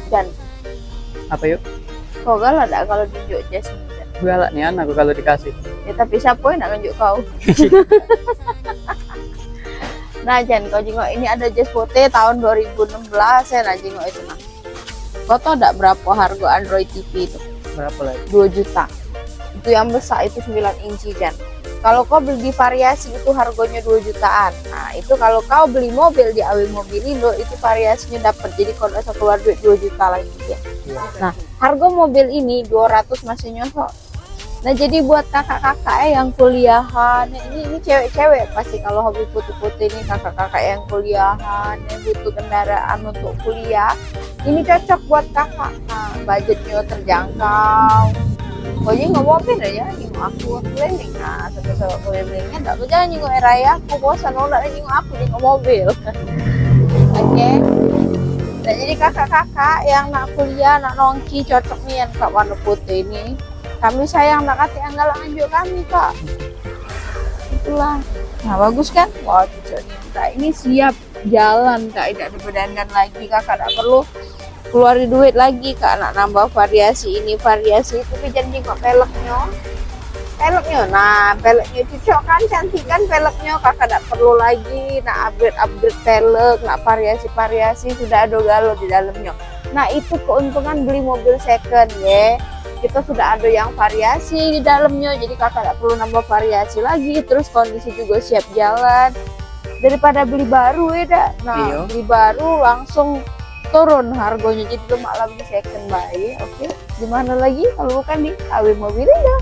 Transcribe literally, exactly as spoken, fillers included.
Jan, Apa yuk? Kau galak dak kalau tunjuk Jas ni, Jan? Galak nian aku kalau dikasih. Ya, tapi siapa yang nak nunjuk kau? Nah, Jan, kau jengok ini ada Jas putih tahun dua ribu enam belas ya, nah, jengok itu nah. Kau tau dak berapa harga Android T V itu? Berapa lagi? Dua juta. Itu yang besar, itu sembilan inci, Jan. Kalau kau beli di variasi itu harganya dua jutaan. Nah, itu kalau kau beli mobil di Awe Mobilindo, itu variasinya dapat. Jadi kau dak usah keluar duit dua juta lagi ya. Iya. Nah, harga mobil ini dua ratus masih nyosok. Nah, jadi buat kakak-kakak eh yang kuliahan, ini ini cewek-cewek pasti kalau hobi foto-foto ini, kakak-kakak yang kuliahan yang butuh kendaraan untuk kuliah, ini cocok buat kakak. Nah, budgetnya terjangkau. Pokoknya ngomong apa aja, jenguk aku keliling. Nah, sampai sama keliling kan tak kerja jenguk raya, aku bosan orang nak jenguk aku jenguk mobil. Oke. Nah, jadi kakak-kakak yang nak kuliah, nak nongki, cocok nih yang kak warna putih ini. Kami sayang nak kata yang galak nganjuk kami, kak. Itulah. Nah, bagus kan? Wah, cocok nih. Kak, ini siap jalan, kak, tidak ada berdandan lagi, kakak tak perlu keluarin duit lagi, kak, nak nambah variasi ini variasi itu. Tapi jangan jenguk peleknya. Peleknya, nah, peleknya cocok kan, cantik kan peleknya, kakak tak perlu lagi nak upgrade upgrade pelek, nak variasi variasi, sudah ada galo di dalamnya. Nah, itu keuntungan beli mobil second ya, kita sudah ada yang variasi di dalamnya, jadi kakak tak perlu nambah variasi lagi. Terus kondisi juga siap jalan, daripada beli baru ya dak. Nah, Iya. Beli baru langsung turun harganya, jadi lemak lah beli second bae. Oke, di mana lagi kalau bukan di Awe Mobilindo?